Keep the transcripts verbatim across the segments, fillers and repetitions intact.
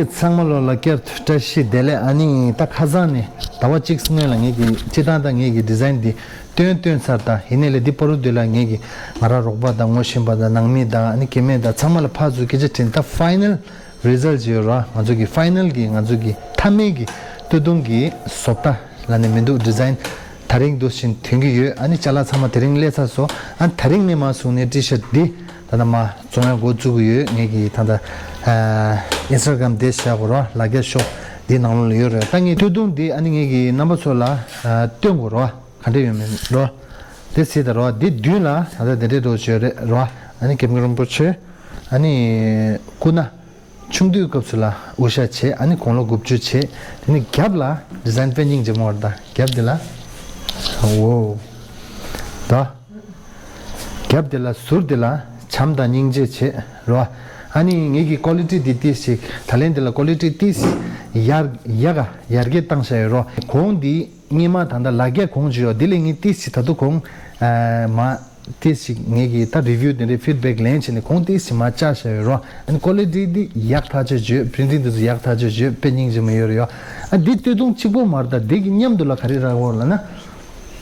ཚང་མ་ལོ་ལ་བསྐྱར་དུ་བཀྲ་ཤིས་བདེ་ལེགས། ཨ་ནི་ད་ཁ་སང་ནས་ཟླ་བ་གཅིག་སྔོན་ལ་ངེད་ཀྱི་སྤྱི་བཏང་དང་ངེད་ཀྱི་ཌི་ཛའིན་འདི་སྟོན་སྟོན་ཚར། ད་ཡིན་ནའི་ལས་འདི་བར་དུ་ལ་ངེད་ཀྱི་ང་རང་རོགས་པ་དང་ངོ་ཤེས་པ་དང་ནང་མི་དང་ཨ་ནི་སྐྱེ་དམན་དང་ཚང་མ་ལ་ཕར་ཚུར་སྐད་ཆ་དྲིས། ད་ཕའི་ནལ་རི་ཛལ་ཊི་ཅིག་ཡོད་ར། ང་ཚོ་གི་ཕའི་ནལ་གི་ང་ཚོ་གི་མཐའ་མའི་གི་སྟོད་ཐུང་གི་བཟོ་ལྟ་ལ་ནི་མི་འདུག་ཌི་ཛའིན་ད་རིང་འདུག་བཞིན་ཐོན་གྱི་ཡོད། ཨ་ནི་ཅ་ལག་ཚང་མ་དེ་རིང་སླེབས་ཚར་སོང་། ཨ་ནི་ད་རིང་ནས་མར་བཟུང་ནས་ཊི་ཤར་ཊི་འདི་ད་ལྟ་མ་བཙོང་ཡ་འགོ་བཙུགས་ཀྱི་ཡོད། ངེད་ཀྱི་ད་ལྟ་ཨིན་སི་ཊ་གྷ་རམ་དེ་བཞག་གོ་ར། ལ་རྒྱ་ཤོབ་འདི་ནང་ལོགས་ལ་ཡོད་རེད། ད་ངས་སྟོད་ཐུང་འདི་ཨ་ནི་ངེད་ཀྱི་རྣམ་པ་ཚོ་ལ་ཨ་སྟོན་དགོས་ར། ག་འདྲ་ཡོད་མེད་ར་དེ་གཟིགས་དང་ར། འདི་མདུན་ལ་ད་ལྟ་དེ་འདྲའི་འགྲོ་བྱོས་རེད་ར། ཨ་ནི་སྐྱབས་མགོན་རིན་པོ་ཆེ་ཨ་ནི་སྐུ་ན་ཆུང་དུས་སྐབས་སུ་ལ་དབུ་ཞྭ་བྱས། ཨ་ནི་དགུང་ལོ་དགུ་བཅུ་བྱས། དེ་ནི་རྒྱབ་ལ་ཌི་ཛའིན་དཔེ་སྙིང་རྗེ་མོ་བར་དང་རྒྱབ་དེ་ལ་འོ་ད་རྒྱབ་དེ་ལ་ཟུར་དེ་ལ་བྱམས་དང་སྙིང་རྗེ་བྱས་རོ། ཨ་ནི་ངེད་ཀྱི་ཀོ་ལི་ཊི་འདི་ཏིས་ཞིག་ད་ལན་དེ་ལ་ཀོ་ལི་ཊི་ཏིས་ཡར་ཡ་ག་ཡར་རྒྱས་བཏང་བཞག་ཡོད་རོ། གོང་འདི་སྔས་མ་ད་ལྟ་ལ་རྒྱ་གོང་བྱས་ཡོད། དེ་ལས་ངས་ཏིས་ཞིག་ད་དུ་གོང་མ་ཏིས་ཞིག་ངེད་ཀྱིས་ད་རི་བིའུ་དེ་འདྲའི་ཕིཌ་བེག་ལེན་བྱས་ནས་གོང་ཏིས་ཞིག་མ་བཅག་བཞག་ཡོད་རོ། ཨ་ནི་ཀོ་ལི་ཊི་འདི་ཡག་ཐག་ཆོད་བྱོས། པི་རིན་ཊིང་འདི་ཚོ་ཡག་ཐག་ཆོད་བྱོས། དཔེ་སྙིང་རྗེ་མོ་ཡོད་རེད་ཡོ། ཨ་འདི་སྟོད་ཐུང་གཅིག་པོ་མ་རེད། ད་འདི་གི་མཉམ་དུ་ལ་ག་རེ་རག་འོང་ལབ་ན།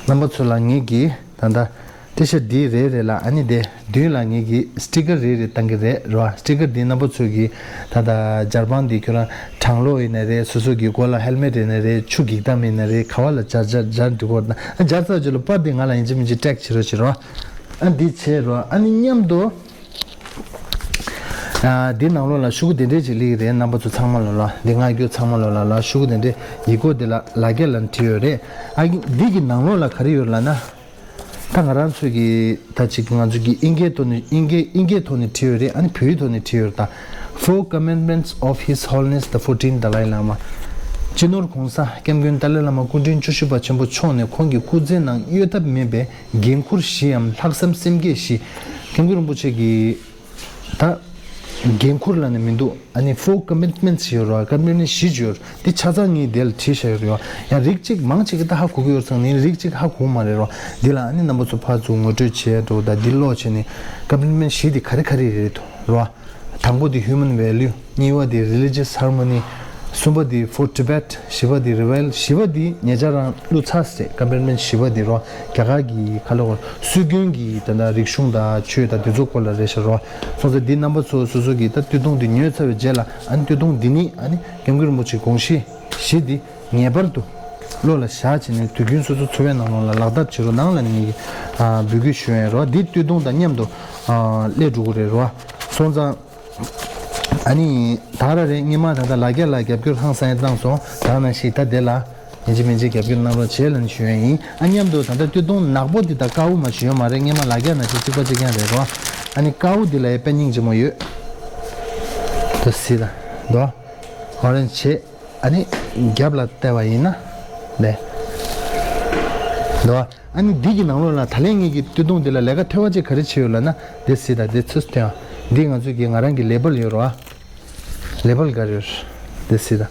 རྣམ་པ་ཚོ་ལ་ངེད་ཀྱིས་ད་ལྟ་ཏི་ཤར་ཊི་འདི་རེ་རེ་ལ་ཨ་ནི་དེ་མདུན་ལ་ངེད་ཀྱིས་སི་ཊི་ཀར་རེ་རེ་བཏང་གི་རེད་རོ། སི་ཊི་ཀར་འདི་རྣམ་པ་ཚོ་གིས་ད་ལྟ་འཇར་པན་འདི་ཁྱོད་རང་གྲང་གློག་ཡིན་ན་རེད། སོ་སོ་གི་མགོ་ལ་ཧེལ་མེཊ་ཡིན་ན་རེད། ཆུ་འགྱིག་དམ་ཡིན་ན་རེད། ག་བ་ལ་སྦྱར་སྦྱར་སྦྱར་འགྲིག་གོ། ད་སྦྱར་ཚར་རྗེས་ལ་པར་འདི་ང་ལ་ཡིན་གཅིག་མིན་གཅིག་ཊེག་བྱེད་རོགས་བྱེད་རོ། ཨ་འདི་བྱེད་རོ། ཨ་ནི་མཉམ་དུ་ཨ་འདི་ནང་ལོགས་ལ་ཤོག་གུ་དེ་འདྲས་ཅིག་སླེབས་ཀྱི་རེད། རྣམ་པ་ཚོ་ཚང་མ་ལོ་ལ་འདི་ང་རྒྱུ་ཚང་མ་ལོ་ལ་ལ་ཤོག་གུ་དེ་འདྲས་ཡིག་མགོ་དེ་ལ་ལ་རྒྱ་ལ་བྲིས་ཡོད་རེད། ཨ་འདི་གི་ནང་ལོགས་ལ་ག་རེ་ཡོད་ལབ་ན། ད་ང་རང་ཚོས་ཀྱི་ད་ཅིག་ང་ཚོ་གི་ཨིན་སྐད་ཐོག་ནས་ཨིན་སྐད་ཨིན་སྐད་ཐོག་ནས་བྲིས་ཡོད་རེད། ཨ་ནི་བོད་ཡིག་ཐོག་ནས་བྲིས་ཡོད་རེད། ད། Four Commandments of His Holiness the Fourteenth Dalai Lama། སྤྱི་ནོར་༧གོང་ས་༧སྐྱབས་མགོན་ཏཱ་ལའི་བླ་མ་སྐུ་ཕྲེང་བཅུ་བཞི་པ་ཆེན་པོ་མཆོག་ནས་ཁོང་གི་སྐུ་ཚེ་ནང་གཡོལ་ཐབས་མེད་པའི་འགན་ཁུར་བཞི་འམ་ལྷག་བསམ་སེམས་བསྐྱེད་བཞི། སྐྱབས་མགོན་རིན་པོ་ཆེ་གི་ད་འགན་ཁུར་ལབ་ནས་མི་འདུག་ཨ་ནི་Four Commitments ཡོད་རེད་བ། ཀ་མི་ཊི་མེན་ཊི་བཞི་ཅིག་ཡོད་རེད། འདི་ཆ་ཚང་ངས་དེ་ལ་བྲིས་བཞག་ཡོད་རེད་བ། ཡང་རིགས་གཅིག་མང་ཆེ་གི་ད་ཧ་གོ་གི་ཡོད་ཙང་ནི་རིགས་གཅིག་ཧ་གོ་མ་རེད་རོ། འདི་ལ་ཨ་ནི་རྣམ་པ་ཚོ་ཕར་ཚུར་ངོ་སྤྲོད་བྱས་འགྲོ། ད་འདི་ཀློག་བྱས་ནས་ཀ་མི་ཊི་མེན་ཊི་བཞི་འདི་ག་རེ་ག་རེ་རེད་འདུག་རོ། དང་པོ་དེ་ཧིའུ་མན་ཝེ་ལུ། གཉིས་པ་དེ་རི་ལི་ཇི་ཡས་ཧར་མོ་ནི། གསུམ་པ་དེ་For Tibet། བཞི་པ་དེ་རི་ཝའི་ལ། བཞི་པ་དེ་ཉེ་ཆར་རང་བླུགས་ཚར་སྲིད། ཀ་མི་ཊི་མེན་ཊི་བཞི་པ་དེ་རོ། རྒྱ་གར་གྱི་ཁ་ལོ་སྲོལ་རྒྱུན་གྱི་ད་ལྟ་རིག་གཞུང་དང་ཆོས་དང་དེ་ཚོ་སྐོར་ལ་རེད་ཤག་རོ། སོང་ཙང་འདི་རྣམ་པ་ཚོ་སོ་སོ་གི་ད་སྟོད་ཐུང་འདི་ཉོས་ཚར་བའི་རྗེས་ལ་ཨ་ནི་སྟོད་ཐུང་འདི་ནི་ཨ་ནི་སྐྱབས་མགོན་རིན་པོ་ཆེའི་དགོངས་གཞི་བཞི་འདི་ངེས་པར་དུ་བློ་ལ་བཞག་བྱས་ནས་དུས་རྒྱུན་སོ་སོ་འཚོ་བའི་ནང་ལོགས་ལ་ལག་བསྟར་བྱེད་རོགས་གནང་ལབ་ནས་ངས་ཀྱི་ཨ་འབོད་སྐུལ་ཞུ་ཡ་ཡིན་རོ། འདི་སྟོད་ཐུང་དང་མཉམ་དུ་ཨ་སླེབས་འགྲོ་གི་རེད་རོ། སོང་ཙང་། ཨ་ནི་ད་ར་རེ་སྔོན་མ་ད་ལྟ་ལ་རྒྱ་ལ་རྒྱབ་སྐྱོར་ཧང་སང་བཏང་སོང་། ད་ནང་བཞིན་ད་དེ་ལ་ཡིན་གཅིག་མིན་གཅིག་རྒྱབ་སྐྱོར་གནང་རོགས་བྱེད་ལབ་ནས་ཞུ་ཡ་ཡིན། ཨ་མཉམ་དུ་ད་ལྟ་སྟོད་ཐུང་ནག་པོ་འདི་ད་དཀར་པོ་མ་ཞུ་ཡ་མ་རེད། སྔོན་མ་ལ་རྒྱ་ནང་བཞིན་གཅིག་པ་གཅིག་རྐྱང་རེད་རོ། ཨ་ནི་དཀར་པོ་འདི་ལ་ཡ་དཔེ་སྙིང་རྗེ་མོ་ཡོད། དུ་སི་ད་དོ་ཨོ་རེན་ཇི་བྱས། ཨ་ནི་རྒྱབ་ལ་བལྟས་པ་ཡིན་ན་ལས་དོ། ཨ་ནི་འདི་གི་ནང་ལོགས་ལ་ད་ལན་ངེད་ཀྱི་སྟོད་ཐུང་འདི་ལ་ལས་ཀ་ཐོལ་པ་ཅིག་ག་རེ་བྱས་ཡོད་ལབ་ན། འདི་སི་ད་འདི་ཚུར་སྟོན། འདི་ང་ཚོ་གི་ང་རང་གི་ལེ་བལ་ཡོད་རེད་བ། ལེ་བལ་ག་རེ་ཡོད། འདི་སི་ད་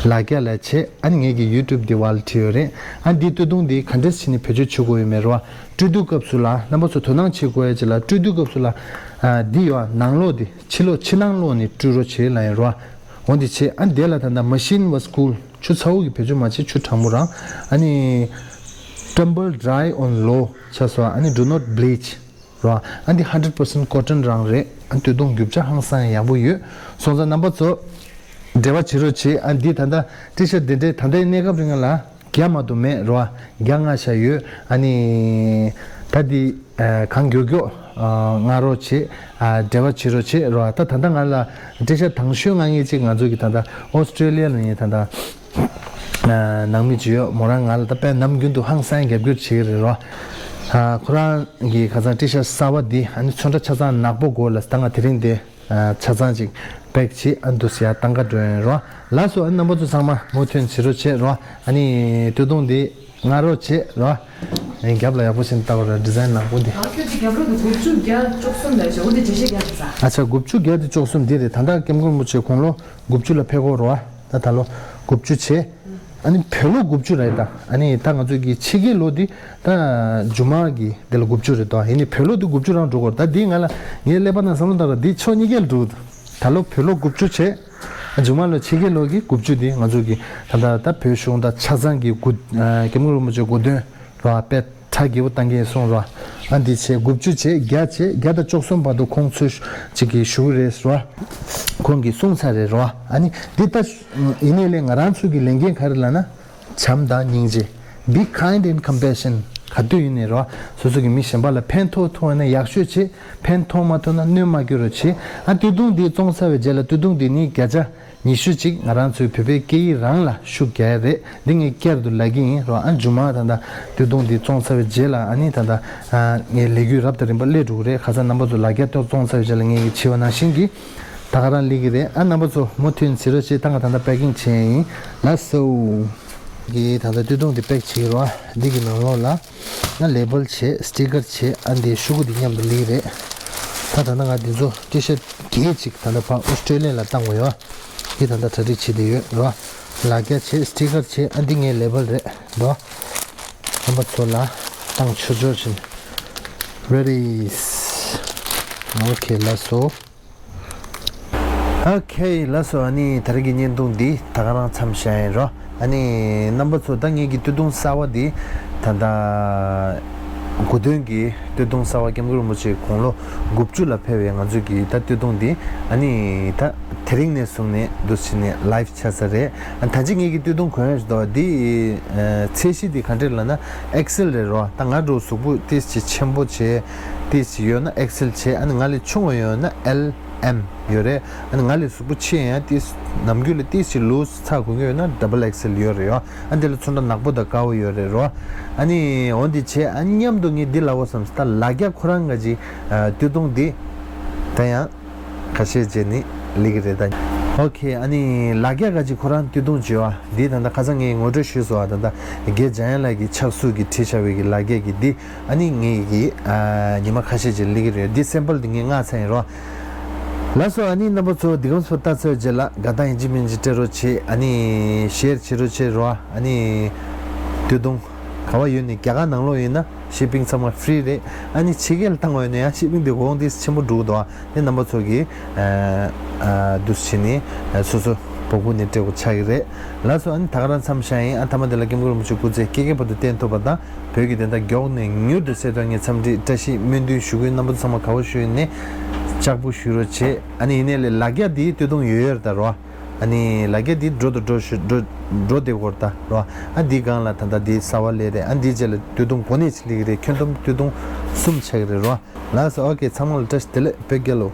ལ་རྒྱ་ལ་བྱས། ཨ་ནི་ངེད་ཀྱི་ཡུ་ཊུབ་འདི་བལ་བྲིས་ཡོད་རེད། ཨ་འདི་སྟོད་ཐུང་འདི་ག་འདྲས་བྱས་ནས་བེད་སྤྱོད་བྱེད་དགོས་ཡོད་མེད་རེད་བ། སྤྲོད་དུས་སྐབས་སུ་ལ་རྣམ་པ་ཚོ་དོ་སྣང་བྱེད་དགོས་ཡ་ཅིག་ལ། སྤྲོད་དུས་སྐབས་སུ་ལ་ཨ་འདི་ཡོད་ནང་ལོགས་འདི་ཕྱི་ལོགས་ཕྱི་ནང་ལོགས་ནས་སྤྲོད་རོགས་བྱེད་ལབ་ཡོད་རེད་བ། འོ་འདི་བྱས། ཨ་འདི་ལ་ད་ལྟ་machine was cool། ཆུ་ཚ་བོ་གི་བེད་སྤྱོད་མ་བྱེད། ཆུ་གྲང་མོ་རང་། ཨ་ནི་tumble dry on low ཆ་སོ། ཨ་ནི་do not bleach རོ། ཨ་འདི་hundred percent cotton རང་རེད། ཨ་སྟོད་ཐུང་རྒྱུ་ཆ་ཧང་སང་ཡག་པོ་ཡོད། སོང་ཙང་རྣམ་པ་ཚོ་འབྲེལ་བ་བྱེད་རོགས་བྱེད། ཨ་འདི་ད་ལྟ་ཊི་ཤར་ཊི་འདི་འདྲའི་ད་ལྟའི་གནས་སྐབས་རིང་ལ་རྒྱ་མ་གཏོགས་མེད་རོ། རྒྱ་ལྔ་ཤ་ཡོད། ཨ་ནི་ད་འདི་ཨ་གང་མགྱོགས་མགྱོགས་ཨ་མངགས་རོགས་བྱེད། ཨ་འབྲེལ་བ་བྱེད་རོགས་བྱེད་རོ། ད་ད་ལྟ་ང་ལ་ཊི་ཤར་ཊི་དང་ཤོས་མངགས་མཁན་ཅིག་ང་ཚོ་གི་ད་ལྟ་ཨོ་སི་ཀྲི་ལི་ཡ་ལ་ཡིན། ད་ལྟ་ཨ་ནང་མི་ཅིག་ཡོད། མོ་རང་ང་ལ་ད་དཔེ་ནམ་རྒྱུན་དུ་ཧང་སང་རྒྱབ་སྐྱོར་བྱེད་ཀྱི་རེད་རོ། ཨ་ཁོ་རང་གི་ཁ་སང་ཊི་ཤར་ཊི་གསར་པ་འདི་ཨ་ནི་ཚོན་ཁྲ་ཆ་ཚང་ནག་པོ་དགོས་ལབ། ད་ང་དེ་རིང་དེ་ཨ་ཆ་ཚང་ཅིག་པེག་བྱེད། ཨ་འདུག་སེ་ཡར་བཏང་ག་འགྲོ་ཡིན་རོ། ལགས་སོ། ཨ་ནི་རྣམ་པ་ཚོ་ཚང་མ་མུ་མཐུད་བྱེད་རོགས་བྱེད་རོ། ཨ་ནི་སྟོད་ཐུང་འདི་མངགས་རོགས་བྱེད་རོ། ཨ་ནི་རྒྱབ་ལ་ཡག་པོ་ཞིག་བལྟ་རོགས། ཌི་ཛའིན་ནག་པོ་འདི། ཨ་ཁྱོད་ཀྱི་རྒྱབ་ལོགས་དུ་དགུ་བཅུ་བརྒྱ་བཅུ་གསུམ་ལས་བྱུང་འདི་འགྲེལ་བཤད་རྒྱག་དགོས་ས། ཨ་ཆ་དགུ་བཅུ་བརྒྱ་དེ་བཅུ་གསུམ་འདི་རེད། ད་ལྟ་སྐྱབས་མགོན་རིན་པོ་ཆེ་དགུང་ལོ་དགུ་བཅུ་ལ་ཕེབས་ཀྱི་ཡོད་རེད་བ། ད་ད་ལོ་དགུ་བཅུ་བྱས། ཨ་ནི་བོད་ལོ་དགུ་བཅུ་རེད་ད། ཨ་ནི་ད་ང་ཚོ་གི་ཕྱི་རྒྱལ་ལོ་འདི་ད་མཇུག་མ་གི་འདི་ལ་དགུ་བཅུ་རེད་དོ། ཡིན་ནའི་བོད་ལོ་འདི་དགུ་བཅུ་རང་འགྲོ་གི་ཡོད་རེད། ད་འདི་ང་ལ་ངའི་ཀླད་པ་ནང་བསམ་བློ་བཏང་ར་འདི་ཕྱོགས་གཉིས་ཀ་ལ་འགྲོ་གི་འདུག་ད་ལོ་བོད་ལོ་དགུ་བཅུ་བྱས། མཇུག་མ་ལོ་ཕྱི་རྒྱལ་ལོ་གི་དགུ་བཅུ་དེ་ང་ཚོ་གི་ད་ལྟ་ད་བོད་གཞུང་དང་ཆ་ཚང་གི་དགུ་སྐྱབས་མགོན་རིན་པོ་ཆེ་དགུ་སྟོན་ར་དཔེ་གྲ་རྒྱས་པོ་བཏང་གིན་སོང་ར། ཨ་འདི་བྱས་དགུ་བཅུ་བྱས་བརྒྱ་བྱས་བརྒྱ་དང་བཅུ་གསུམ་བར་དུ་ཁོང་ཚོས་ཅིག་གི་བཞུགས་རེད་ར། ཁོང་གིས་གསུངས་ཚར་རེད་ར། ཨ་ནི་འདི་ལྟ་ཡིན་ནའི་ལས་ང་རང་ཚོ་གི་ལས་འགན་ག་རེ་ལབ་ན། བྱམས་དང་སྙིང་རྗེ། Be kind and compassion. ག་དུས་ཡིན་ནའི་རོ། སོ་སོ་གི་མི་གཞན་པ་ལ་ཕན་ཐོགས་ཐུབ་ན་ཡག་ཤོས་བྱེད། ཕན་ཐོགས་མ་ཐུབ་ན་གནོད་མ་སྐྱེལ་རོགས་བྱེད། ཨ་སྟོད་ཐུང་འདི་བཙོང་ཚར་བའི་རྗེས་ལ་སྟོད་ཐུང་འདི་ནི་བརྒྱ་ཆ་ཉི་ཤུ་ཅིག་ང་རང་ཚོའི་བོད་པའི་སྐད་ཡིག་རང་ལ་ཤུགས་རྒྱག་ཡ་རེད། འདི་ངས་བསྐྱར་དུ་ལབ་ཀྱི་ཡིན་རོ། ཨ་མཇུག་མ་ད་ལྟ་སྟོད་ཐུང་འདི་བཙོང་ཚར་བའི་རྗེས་ལ་ཨ་ནི་ད་ལྟ་ངའི་ལས་འགུལ་རབ་དང་རིམ་པ་སླེབས་འགྲོ་གི་རེད། ཁ་སང་རྣམ་པ་ཚོ་ལ་རྒྱ་ཏོག་བཙོང་ཚར་བའི་རྗེས་ལ་ངས་བྱས་པ་ནང་བཞིན་གྱི་ད་ག་རང་སླེབས་ཀྱི་རེད། ཨ་རྣམ་པ་ཚོ་མུ་མཐུད་གཟིགས་རོགས་བྱེད། ད་ང་ད་ལྟ་པེ་ཀིང་བྱས་ཡིན་ལགས་སོ། གི་ད་ལྟ་སྟོད་ཐུང་འདི་པེག་བྱེད་རོགས། འདི་གི་ནང་ལོགས་ལ་ང་ལེ་བལ་བྱས་སི་ཊི་ཀར་བྱས། ཨ་འདི་ཤོག་གུ་འདི་མཉམ་དུ་ལེགས་རེད། ད་ད་ལྟ་ང་འདི་ཚོ་ཊི་ཤར་ཊི་གས་ཅིག་ད་ལྟ་ཕར་ཨོ་སི་ཀྲོ་ལི་ཡ་ལ་བཏང་དགོས་ཡོད། འདི་ད་ལྟ་གྲ་སྒྲིག་བྱེད་བསྡད་ཡོད་རོ། ལག་རྒྱ་བྱས་སི་ཊི་ཀར་བྱས། ཨ་འདི་ངའི་ལེ་བལ་རེད་རོ། རྣམ་པ་ཚོ་ལ་བཏང་ཆོག་ཆོག་བྱིན། རེ་ཌི། ཨོ་ཁེ་ལགས་སོ། ཨོ་ཁེ་ལགས་སོ། ཨ་ནི་ད་རེས་ཀྱི་བརྙན་ཐུང་འདི་ད་ག་རང་མཚམས་བཞག་ཡིན་རོ། ཨ་ནི་རྣམ་པ་ཚོ་ད་ངེད་ཀྱི་སྟོད་ཐུང་གསར་བ་འདི་ད་ལྟ་དགུ་སྟོན་གྱི་སྟོད་ཐུང་གསར་བ་སྐྱབས་མགོན་རིན་པོ་ཆེ་དགུང་ལོ་དགུ་བཅུ་ལ་ཕེབས་པའི་ང་ཚོ་གི་ད་སྟོད་ཐུང་འདི་ཨ་ནི་ད་དེ་རིང་ནས་བཟུང་ནས་འདུག་སེ་བྱས་ནས་ལའེབ་ཆགས་ས་རེད། ཨ་ད་ཅི་ངེད་ཀྱི་སྟོད་ཐུང་གོན་ཡོད་དོ། འདི་ཚད་གཞི་འདི་ག་འདྲས་ལབ་ན་ཨེག་སེལ་རེད་རོ། ད་ང་འདྲ་གཟུགས་པོ་ཏིས་ཅིག་ཆེན་པོ་བྱས་ཏིས་ཅིག་ཡོད་ན་ཨེག་སེལ་བྱས། ཨ་ནི་ང་ལས་ཆུང་བ་ཡོད་ན་ཨེལ་ཨེམ་ཡོད་རེད། ཨ་ནི་ང་ལས་གཟུགས་པོ་ཆེ་ཡང་ཏིས་ནམ་རྒྱུན་ལས་ཏིས་ཅིག་ལུས་ཚ་གོན་གྱི་ཡོད་ན་ཌབ་བལ་ཨེག་སེལ་ཡོད་རེད་ཡོ། ཨ་འདི་ལ་ཚོན་ཁྲ་ནག་པོ་དང་དཀར་པོ་ཡོད་རེད་རོ། ཨ་ནི་འོ་འདི་བྱས། ཨ་མཉམ་དུ་ངས་འདི་ལབ་དགོས་བསམ་སོང་། ད་ལ་རྒྱ་ཁོ་རང་ག་ཅིག་སྟོད་ཐུང་འདི་ད་ཡང་ཁ་ཤས་བྱས་ནི་ལེགས་རེད་ད། ཨོ་ཁེ། ཨ་ནི་ལ་རྒྱ་ག་ཅིག་ཁོ་རང་སྟོད་ཐུང་བྱས་པ་འདི་ད་ལྟ་ཁ་སང་ངས་ངོ་སྤྲོད་ཞུས་སོང་བ། ད་ལྟ་རྒན་འཇམ་དབྱངས་ལགས་ཀྱི་ཕྱག་སྲོལ་གྱི་བྲིས་བཞག་པའི་གི་ལ་རྒྱ་གི་འདི་ཨ་ནི་ངས་གི་ཉི་མ་ཁ་ཤས་ཅིག་ལེགས་རེད། འདི་སེམ་པལ་འདི་ངས་མངགས་ཚར་ཡིན་རོ། ལགས་སོ། ཨ་ནི་རྣམ་པ་ཚོ་འདི་གམ་སོ་ལྟ་ཚར་རྗེས་ལ་དགའ་སྟངས་ཡིན་གཅིག་མིན་གཅིག་སྤྲད་རོགས་བྱེད། ཨ་ནི་ཤེར་བྱེད་རོགས་བྱེད་རོ། ཨ་ནི་སྟོད་ཐུང་ག་བ་ཡོད་ནི་རྒྱ་གར་ནང་ལོགས་ཡིན་ན་ཤི་པིང་ཚང་མ་ཧྥི་རི་རེད། ཨ་ནི་ཕྱི་རྒྱལ་བཏང་བ་ཡོད་ན་ཡང་ཤི་པིང་དེ་གོང་དེ་ཆེན་པོ་འགྲོ་གི་འདུག་ཨ། དེ་རྣམ་པ་ཚོ་གིས་འདུག་སེ་བྱས་ནས་སོ་སོ་སྦུག་པོ་ནས་སྤྲད་དགོས་ཆགས་ཀྱི་རེད། ལགས་སོ། ཨ་ནི་ད་ག་རང་མཚམས་བཞག་ཡིན། ཨ་མཐའ་མ་དེ་ལ་སྐྱབས་མགོན་རིན་པོ་ཆེ་སྐུ་ཚེ་བསྐལ་བརྒྱའི་བར་དུ་བརྟན་ཐུབ་པ་དང་། བོད་ཀྱི་བདེན་མཐའ་མགྱོགས་ནས་མྱུར་དུ་གསལ་ཐུབ་ངས་འཚམས་འདྲི་བཀྲ་ཤིས་སྨོན་འདུན་ཞུ་གི་ཡོད། རྣམ་པ་ཚོ་ཚང་མ་དགའ་བོ་ཞུ་ཡིན་ནས་ལྕགས་པོ་ཞུ་རོགས་བྱེད། ཨ་ནི་ཡིན་ནའི་ལས་ལ་རྒྱ་འདིའི་སྟོད་ཐུང་ཡོད་ཡོད་རེད་ད་རོ། ཨ་ནི་ལ་རྒྱ་འདི་འགྲོ་དང་འགྲོ་ཞུ་འགྲོ་འགྲོ་བསྡད་ཡོད་རེད་ད་རོ། ཨ་འདི་སྒང་ལ་ད་ལྟ་འདི་གསར་པ་སླེབས་རེད། ཨ་འདི་རྗེས་ལ་སྟོད་ཐུང་གོ་གནས་ཅིག་སླེབས་ཀྱི་རེད། ཁྱོན་བསྡོམས་སྟོད་ཐུང་གསུམ་ཆགས་ཀྱི་རེད་རོ། ལགས་སོ། ཨོ་ཁེ། ཚང་མ་ལ་བཀྲ་ཤིས་བདེ་ལེགས། བོད་རྒྱལ་ལོ།